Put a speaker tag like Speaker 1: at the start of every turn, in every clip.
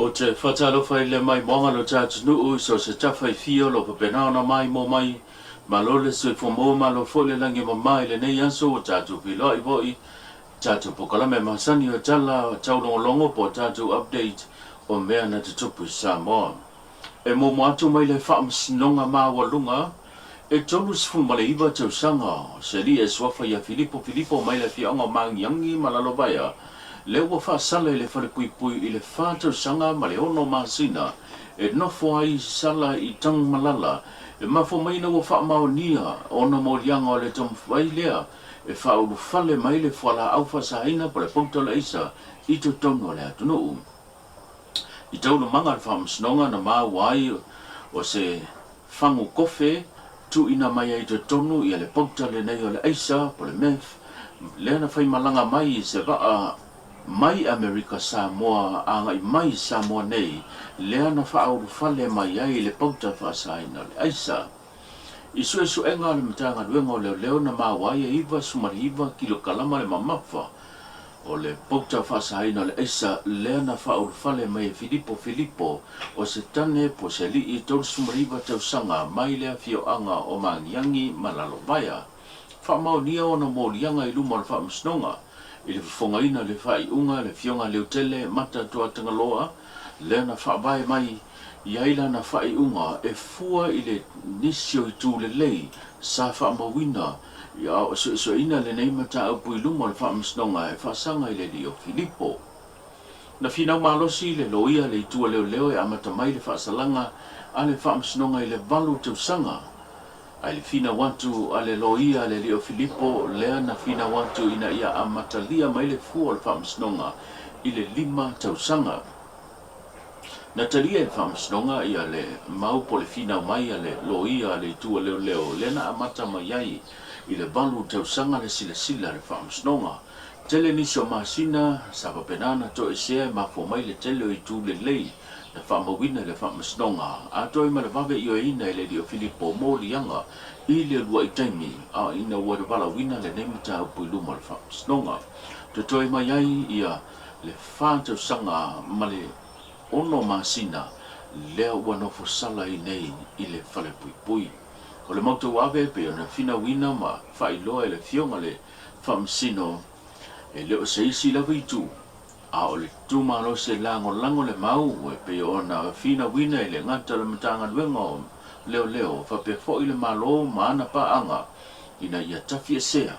Speaker 1: Ou te faatalofa i le maimoaga o lo ta atunuu i so o se tafa e fia o lo o faapena ona maimoa mai. Malo le soifua maua, malo foi le lagi e mama i lenei aso ua tatou feiloai foi i tatou polokalame masani o Tala Taulogologo po o tatou update o mea na tutupu i Samoa. E muamua atu mai le Faamasinoga Maualuga e 39 tausaga o se alii e suafa ia Filipo Filipo mai le afioaga o Maagiagi ma Lalovaea, lea ua faasala i le falepuipui i le fa tausaga ma le ono masina e nofo ai sala i Tanumalala e mafua mai ina ua faamaonia ona moliaga o le taumafai lea e faaulufale mai le fualaau faasaina po o le pauta o le aisa i totonu o le atunuu. I taualumaga a le Faamasinoga na maua ai o se fagu kofe tuuina mai ai i totonu ia le pauta lenei o le aisa po o le meth lea na faimalaga mai i se vaa mai Amerika Samoa agai mai i Samoa nei lea na faaulufale mai ai le pauta faasaina o le aisa. I suesuega a le Matagaluega o Leoleo na maua ai e 99 kilokalama le mamafa o le pauta faasaina o le aisa lea na faaulufale mai e Filipo Filipo o se tane po o se alii 39 tausaga mai le afioaga o Maagiagi ma Lalovaea. Faamaonia ona moliaga i luma o le Faamasinoga i le fofogaina o le faaiuga a le Afioga Leutele Mata Tuatagaloa lea na faavae mai i ai lana faaiuga e fua i le nisi o itu lelei sa faamauina a o suesueina lenei mataupu i luma o le Faamasinoga e faasaga i le alii o Filipo. Na finau malosi le loia le itu a leoleo e amata mai le faasalaga a le Faamasinoga i le valu tausaga. A i le finau atu a le loia a le alii o Filipo lea na finau atu ina ia amatalia mai le fua o le Faamasinoga i le lima tausaga. Na talia e le Faamasinoga ia le mau po o le finau mai a le loia a le itu a leoleo lea na amata mai ai i le valu tausaga le silasila a le Faamasinoga. Tele nisi o masina sa faapena ona toesea e mafua mai le tele o itu lelei na faamauina e le Faamasinoga atoa ai ma le vave ioeina e le alii o Filipo moliaga i le uluai taimi a ina ua valaauina lenei mataupu i luma o le Faamasinoga. Totoe mai ai ia le fa tausaga ma le ono masina lea ua nofo sala ai nei i le falepuipui. O le mau tauave e pei ona finauina ma faailoa e le Afioga le Faamasino, e le o se isi lava itu, a o le itumalo se lagolago le mau e pei ona finauina e le gata o le Matagaluega o Leoleo faapea foi le Malo ma ana paaga ina ia tafiesea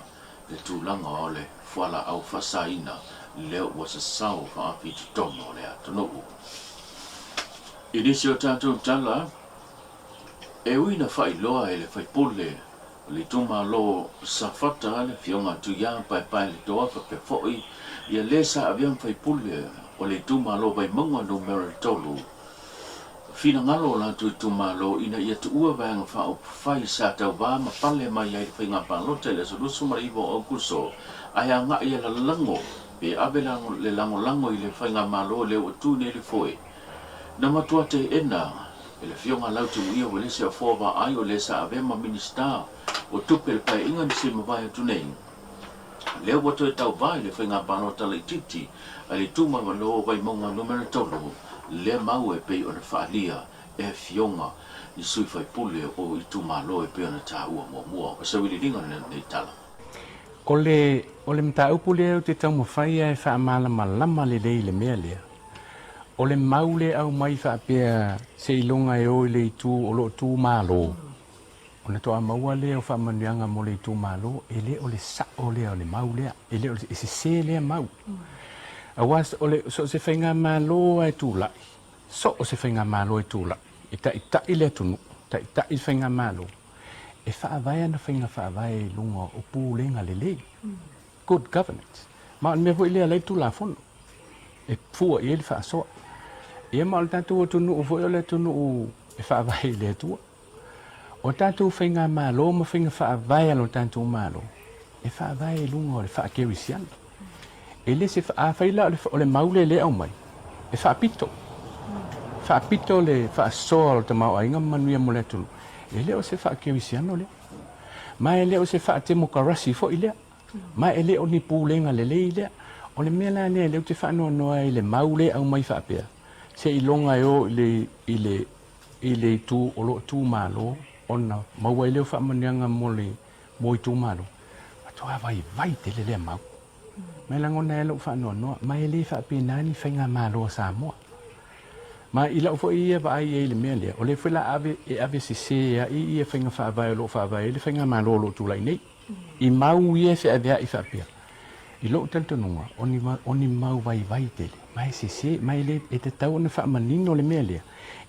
Speaker 1: le tulaga o le fualaau faasaina lea ua sasao faafi i totonu o le atunuu. I nisi o tatou tala, e ui na faailoa e le faipule o le itumalo Safata le Afioga Tuia Paepaeletoa faapea foi ia le sa avea ma faipule o le itumalo Vaimauga Numera 3, finagalo o latou itumalo ina ia tuua Vaega Faaupufai sa tauva ma pale mai ai i le faiga palota i le aso 29 o Aokuso ae agai e lalago pe ave le lagolago i le faigamalo lea ua tu nei le foe. Na matua teena e le Afioga Lautimuia Uelese Afoa Vaai o le sa avea ma Minisita o Tupe i le Paeaiga na se mavae atu nei, lea ua toe tauva i le faiga palota laitiiti a le itumalo o Vaimauga Numera 3, lea mau e pei ona faaalia e afioga i sui faipule o itumalo e pei ona taua muamua. O se uililiga lenei tala.
Speaker 2: O le, o le mataupu lea ou te taumafai lava e faamalamalama lelei i le mea lea, o le mau lea e aumai faapea seiloga e o i le itu o lo o tu malo, Ona toa maua lea o faamanuiaga mo le itumalo, e le o le sao lea o le mau lea, e le o le, e sese lea mau. Aua o le, so o se faigamalo lava e tulai, so o se faigamalo e tulai, e taitai le atunuu, taitai le faigamalo, e faavae ana faiga faavae i luga o pulega lelei, good governance. Ma o le mea foi lea la e i le Tulafono, e fua i ai le faasoa. Ia ma o le tatou atunuu foi o le atunuu e faavae i le Atua. O tatou faigamalo ma faiga faavae a lo tatou Malo, e faavae i luga o le faakerisiano. E le se, afai la o le mau lea e aumai, e faapito. Faapito le faasoa o le tamaoaiga ma manuia mo le atunuu. E le o se faakerisiano lea. Ma e le o se faatemokarasi foi lea. Ma e le o ni pulega lelei lea. O le mea la lea lea ou te faanoanoa ai i le mau lea e aumai faapea. Seiloga e o i le, i le, i le itu o lo o tu malo ona maua ai lea o faamanuiaga mo le, mo itumalo. Matua vaivai tele lea mau. Ma e lagona ai lou faanoanoa, ma e le faapena ni faigamalo a Samoa. Ma i lau foi ia vaai i ai i le mea lea, o lea foi la ave, e ave sese ai ia faiga faavae o lo o faavae ai le faigamalo o lo o tulai nei, i mau ia e feaveai faapea. I lou talitonuga, o ni, o ni mau vaivai tele, ma e sese, ma e le, e tatau ona faamanino le mea lea,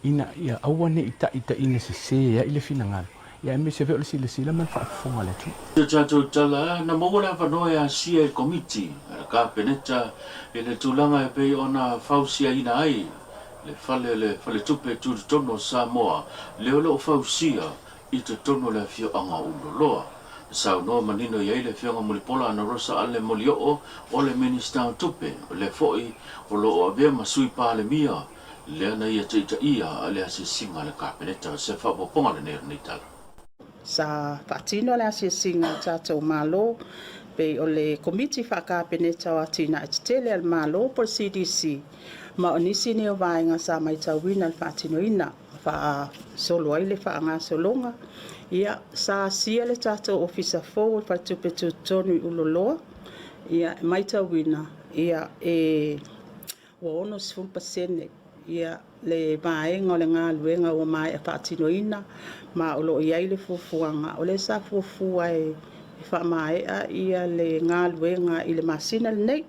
Speaker 2: ina ia aua ne i taitaina sese ai le finagalo, ia aemaise foi o le silasila ma le faafofoga a le atunuu.
Speaker 1: I tatou tala, na maua le avanoa e asia e le Komiti a le Kapeneta i le tulaga e pei ona fausiaina ai le fale o le Faletupe Tutotonu o Samoa, lea o lo o fausia i totonu o le afioaga o Ululoloa. Na saunoa manino i ai le Afioga Mulipola Anarosa Ale Molioo o le Minisita o Tupe, o lea foi o lo o avea ma Sui Palemia, lea na ia taitaia le asiasiga a le Kapeneta. O se faaopoopoga lenei o lenei tala.
Speaker 3: Sa faatino le asiasiga a le tatou Malo pei o le Komiti Faa-Kapeneta o Atinae Tetele a le Malo po o le CDC, ma o nisi nei o vaega sa matauina le faatinoina ma faasolo ai le faagasologa. Ia, sa asia le tatou Ofisa fou o le Faletupe Tutotonu i Uloloa, ia, e matauina, ia, e ua 60% ia le vaega o le galuega ua maea faatinoina, ma o lo o i ai le fuafuaga, o lea sa fuafua e faamaea ia le galuega i le masina lenei.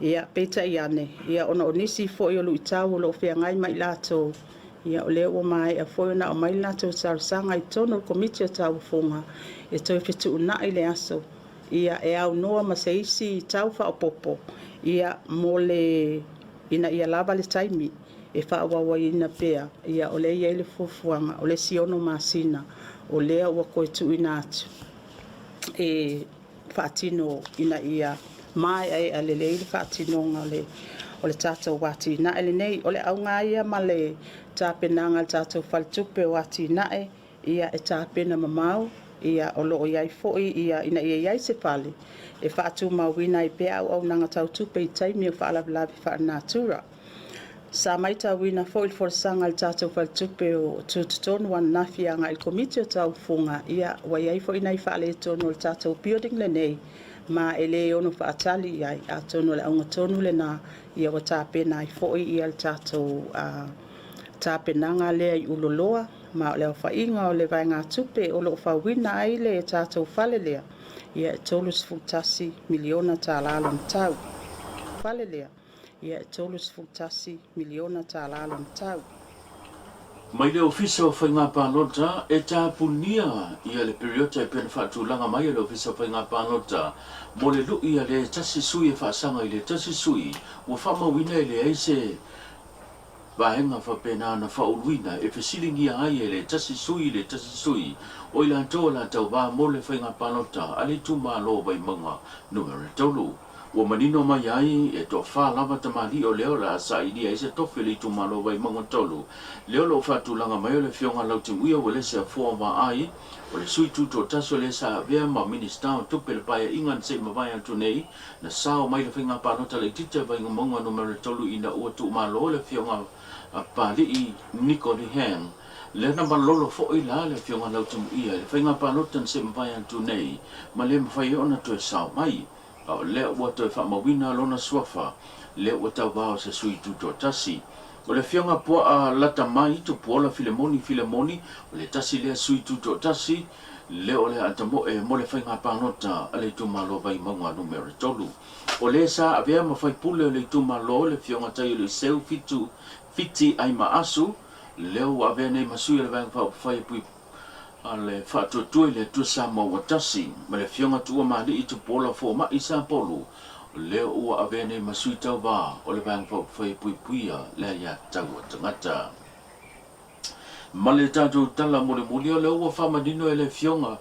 Speaker 3: Ia, peitai ane, ia ona o nisi foi o luitau o lo o feagai ma i latou, ia o lea ua maea foi ona aumai le latou talosaga i totonu o le Komiti o Tauofoga e toe fetuunai le aso ia e aunoa ma se isi tau faaopoopo ia mo le ina ia lava le taimi e faaauauina pea. Ia o lea e i ai le fuafuaga o le isi 6 masina o lea ua toe tuuina atu e faatino ina ia maeaea lelei le faatinoga o le tatou atinae lenei. O le auga ia ma le tapenaga a le tatou Faletupe o Atinae, ia e tapena mamao, ia o lo o i ai foi ia ina ia i ai se fale e faatumauina ai pea auaunaga tau tupe i taimi o faalavelave faalenatura. Sa matauina foi le folasaga a le tatou Faletupe o Tutotonu ananafi agai i le Komiti o Tauofoga, ia ua i ai foi nai faaletonu o le tatou building lenei, ma e le ono faatali i ai, atonu o le auga tonu lena ia ua tapena ai foi ia le tatou tapenaga lea i Uloloa. Ma o le aofaiga o le vaegatupe o lo o fauina ai le tatou fale lea, ia e $31 miliona tala lona tau. Fale lea, ia e $31 miliona tala lona tau.
Speaker 1: Mai le Ofisa o Faiga Palota e tapunia ia le piriota e pei ona faatulaga mai e le Ofisa o Faiga Palota mo le lui a le tasi sui e faasaga i le tasi sui ua faamauina e leai se vaega faapena na faauluina e fesiligia ai e le tasi sui i le tasi sui o i latou o la tauva mo le faiga palota a le itumalo o Vaimauga Numera 3. Ua manino mai ai e toafa lava tamalii o lea o le a sailia ai se tofi o le itumalo o Vaimauga 3, lea o lo o faatulaga mai o le Afioga Lautimuia Uelese Afoa Vaai, o le sui tutoatasi o lea sa avea ma Minisita o Tupe i le Paeaiga na se i mavae atu nei, na sao mai le faiga palota laitiiti a Vaimauga Numera 3 ina ua tuumalo le Afioga a Papalii Niko Lee Hang. Lea na malolo foi la le Afioga Lautimuia i le faiga palota na se i mavae atu nei ma le mafai ai ona toe sao mai. A o lea ua toe faamauina lona suafa, lea ua tauva o se sui tutoatasi. O le Afioga Puaa Latamai Tupuola Filemoni Filemoni, o le tasi lea sui tutoatasi, lea o le a tamoe mo le faiga palota a le itumalo Vaimauga Numera 3. O le sa avea ma faipule o le itumalo, le Afioga Taioliseu Fitu Fiti Aimaasu, lea ua avea nei ma sui o le Vaega Faaupufai e Puipuia a le Faatuatua i le Atua Samoa ua tasi, ma le Afioga Tuuamali'i Tupuola Foma'i Sapolu, lea ua avea nei ma sui tauva o le Vaega Faaupufai e Puipuia le Aiatatau a Tagata. Ma le tatou tala mulimuli, o lea ua faamanino e le Afioga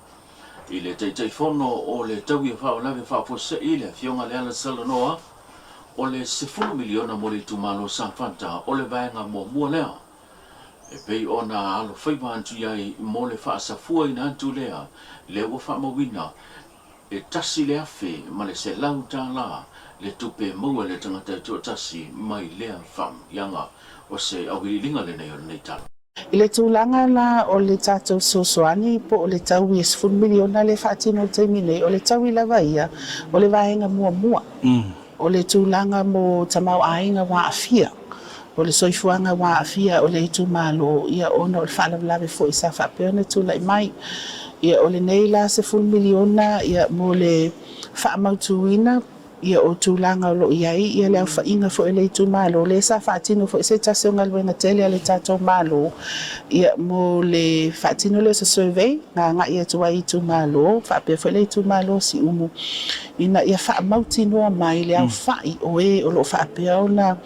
Speaker 1: i le Taitaifono o le Tauia Faalavelave Faafuasei, le Afioga Leala Salanoa, o le $10 miliona mo le itumalo Safata o le vaega muamua lea e pei ona alofaiva atu i ai mo le faasafuaina atu lea, lea ua faamauina e $1,100. le tupe e maua e le tagata e toatasi mai lea faamanuiaga. O se auiliiliga lenei o lenei tala.
Speaker 3: I le tulaga la o le tatou fesoasoani po o le taui e $10 miliona lea e faatino i le taimi nei, o le taui lava ia o le vaega muamua o le tulaga mo tamaoaiga ua aafia, o le soifuaga ua aafia o le itumalo, ia ona o le faalavelave foi sa faapea ona tulai mai. Ia o lenei la $10 miliona ia mo le faamautuina ia o tulaga o lo o i ai ia le aofaiga foi o le itumalo, lea sa faatino foi se tasi o galuega tele a le tatou Malo ia mo le faatino lea o se survey na agai atu ai i itumalo faapea foi le itumalo o Siumu ina ia faamautinoa mai le aofai o e o lo o faapea ona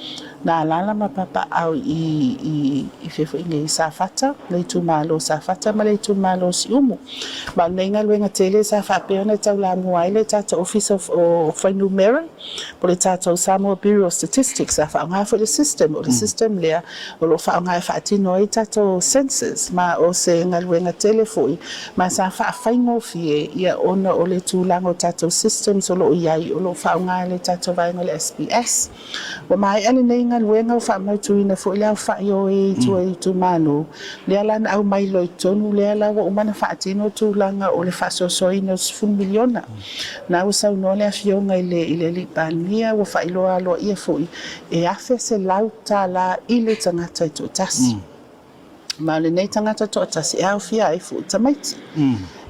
Speaker 3: na alaala ma papaaao i i i fea foi nei i Safata, le itumalo o Safata ma le itumalo o Siumu. Ma o lenei galuega tele sa faapea ona taulamua ai le tatou Ofisa o Fuainumera po o le tatou Samoa Bureau of Statistics. Sa faaaoga foi le system, o le system lea o lo o faaaoga e faatino ai tatou census, ma o se galuega tele foi ma sa faafaigofie ia ona o le tulaga o tatou systems o lo o i ai o lo o faaaoga e le tatou vaega o le SBS. Ua maea lenei galuega ua faamautuina foi le aofai o e i tua i itumalo, lea la na aumai loa i totonu lea la ua uma ona faatino tulaga o le faasoasoaina o le $10 miliona. Na ua saunoa le Afioga i le i le Alii Palemia ua faailoa aloaia foi e $1,100 i le tagata e toatasi. Ma o lenei tagata toatasi e aofia ai foi tamaiti.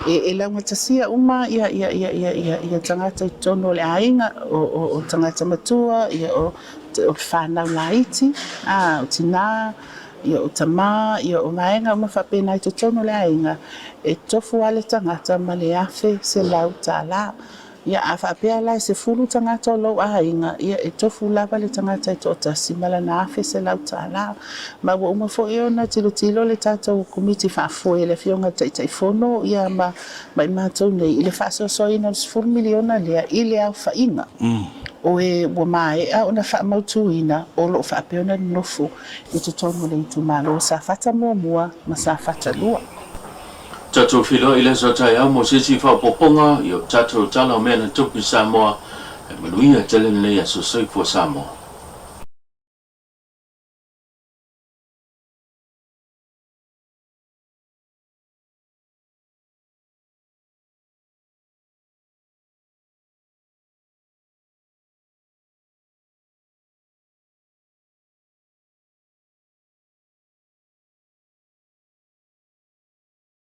Speaker 3: E laugatasia uma ia ia ia ia ia ia tagata i totonu o le aiga, o o o tagata matua, ia o o le whanau laiti, a, o tinā, ia o tamā, ia o vaega uma faapena i totonu o le aiga, e tofu lava le tagata ma le $1,100. Ia, a faapea la e 10 tagata o lou aiga, ia e tofu lava le tagata e toatasi ma lana $1,100. Ma ua uma foi ona tilotilo le tatou Komiti Faafoe, le Afioga i le Taitaifono ia ma ma i matou nei i le faasoasoaina o le $10 miliona lea i le aofaiga o e ua maea ona faamautuina o lo o faapea ona nonofo i totonu o le itumalo o Safata 1 ma Safata 2.
Speaker 1: Tatou feiloai i le aso a taeao mo se isi faaopoopoga i o tatou tala o mea na tupu i Samoa. E manuia tele lenei aso. Soifua Samoa.